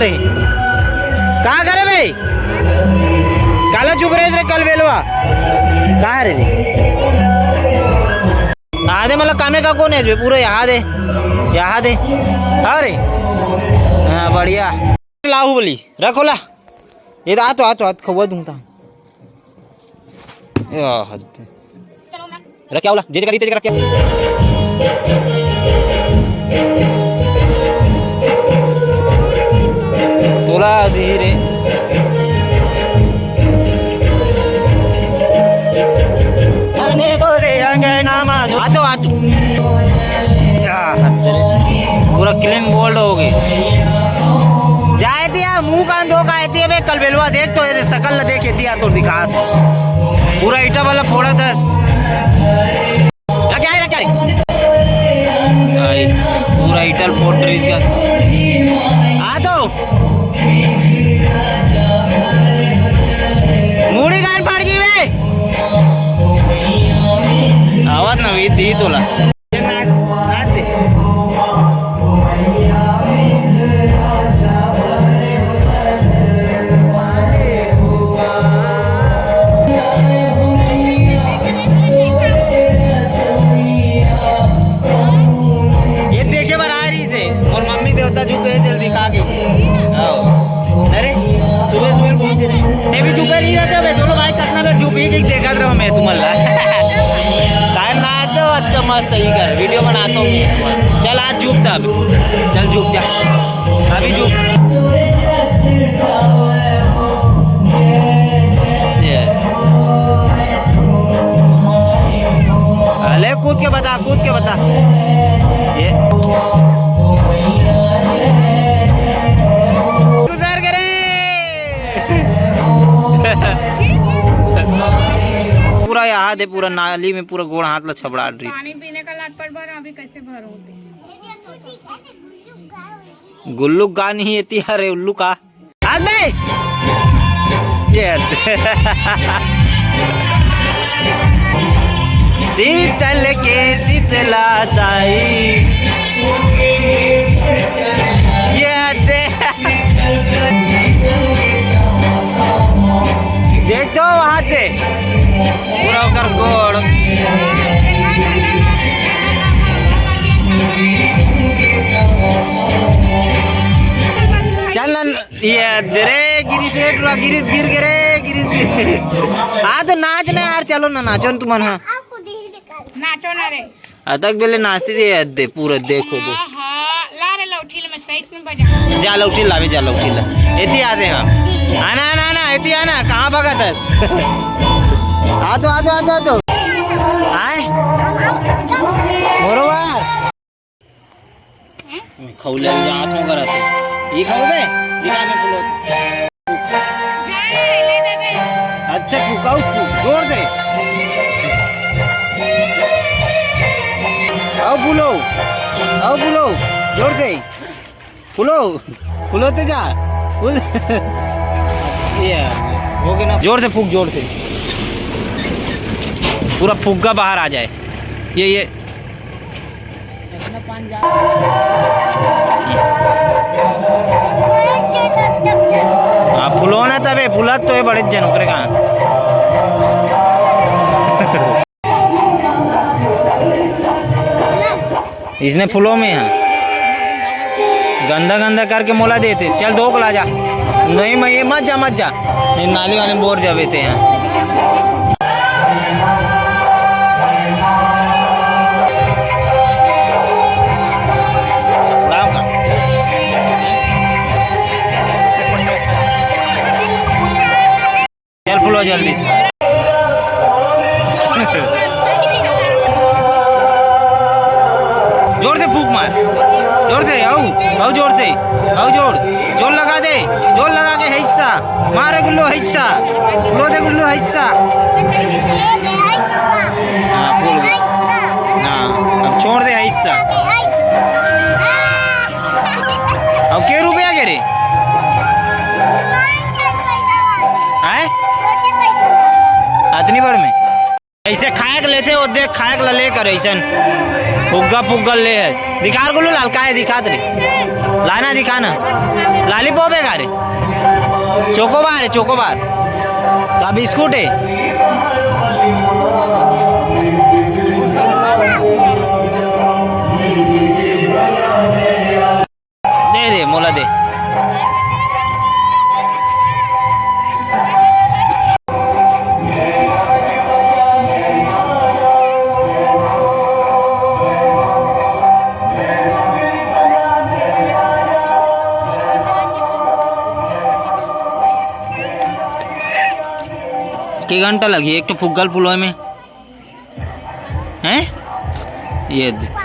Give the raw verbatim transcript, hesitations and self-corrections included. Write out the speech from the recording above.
का करे बे? काला चुप रहे रे कलबेलवा। का रे रे? आदे मतलब कामे का कोन हे बे? पूरा यहाँ दे, यहाँ दे। अरे हाँ, बढ़िया। लाहू बोली रखो ला। ये तो आ तो, आ तो, आ तो, खवा दूंगा। या हद। रख क्या बोला? जे जे करी, तेज रख क्या? तोला धीरे। अने तोरे अंगना मा जो आ तो, आ तो। या हद रे। पूरा clean bold हो गई। जाए दिया, मुंह कान धो का आती है बे, कलबेलवा देख तो, ये शकल ला देख, ये दिया तो दिखा तो। पूरा ईटा वाला फोड़ा दस। रख क्या है, रख क्या है? गाइस, पूरा ईटल फोड़ रही इसका। आ तो। मुड़ी कान फाड़ जी बे। आवाज ना हुई दी तोला। नाच, नाच दे। ये देखे बर आ रही से, मोर मम्मी देवता झुके हे, जल्दी खा के। आओ। अरे, सुबह सुबह पहुंचे रहे। ये भी चुपे नहीं रहते बे, दोनों भाई कितना बेर चुप ही, कहीं देखत रहो मैं तुम्हारा। काय ना तो अच्छा मस्त ही कर, वीडियो बनाता हूँ मैं। चल आज झुक जा अभी। चल झुक जा। अभी झुक। ये। अले कूद के बता, कूद के बता। ये। गुजार करे। पूरा यहाँ दे, पूरा नाली में पूरा गोड़ हाथ ला छबड़ा रही। पानी पीने का लात पर भर, अभी कैसे भर होते? गुल्लू का नहीं एती, अरे उल्लू का। आज बे। ये। शीतल के शीतला ताई। ये दे। देख दो वहां से। पूरा ओकर गोड़। चल न, ये दे रे, गिरीश रे, टुरा गिरीश गिर गे रे, गिरीश गिर। हाँ तो नाच ना यार, चलो ना नाचो न तुमन, हाँ। नाचो ना रे। अतक बेले नाचती दे, दे पूरा देखो दे। हाँ, हाँ, ला रे लौठी ले, मैं सहित में बजा। जा लौठी लावे, जा लौठी ला। एती आते हम। आना, आना, आना, एती आना, कहाँ भगत है? आ तो, आ तो, आ तो, आ तो। आए? मोरोवार। खौले जात हो करत है। ये खाओ बे? दिखा मैं पुलो। अच्छा, फूक, आउ फूक, जोर से। आउ फूलो, आउ फूलो, जोर से। फूलो, फूलो ते जा। फूल। ये, हो गया ना? जोर से फूक, जोर से। पूरा फुग्गा बाहर आ जाए। ये, ये। हाँ, फुलो ना तबे, फुलत तो है बड़े जन ओकरे का। इसने फुलो में है, गंदा गंदा करके मोला देते। चल धो के ला जा। नहीं मैं ये मत जा, मत जा, नहीं नाली वाले में बोर जाबे ते हैं। उड़ाऊंगा। चल फुलो जल्दी से। जोर से फूक मार, जोर से, आउ, आउ जोर से, आउ जोर, जोर लगा दे, जोर लगा के हिस्सा, मारे गुल्लू हिस्सा, गुल्लो दे गुल्लू हिस्सा। हाँ, फूल। हाँ, अब छोड़ दे हिस्सा। अब के रुपया के रे? आए? अतनी बार में? अइसे खाए के लेथे, ओ देख, खाए के ला ले कर अइसन। फुग्गा फुग्गा ले हे। दिखा रे गुल्लू लाल, का हे दिखात रे? लाना दिखाना। लॉलीपॉप हे का रे? चोकोबार हे, चोकोबार। का बिस्कुट हे? दे दे, मोला दे। के घंटा लगही एक ठो फुग्गा ल फुलोय में? हैं? ये दे।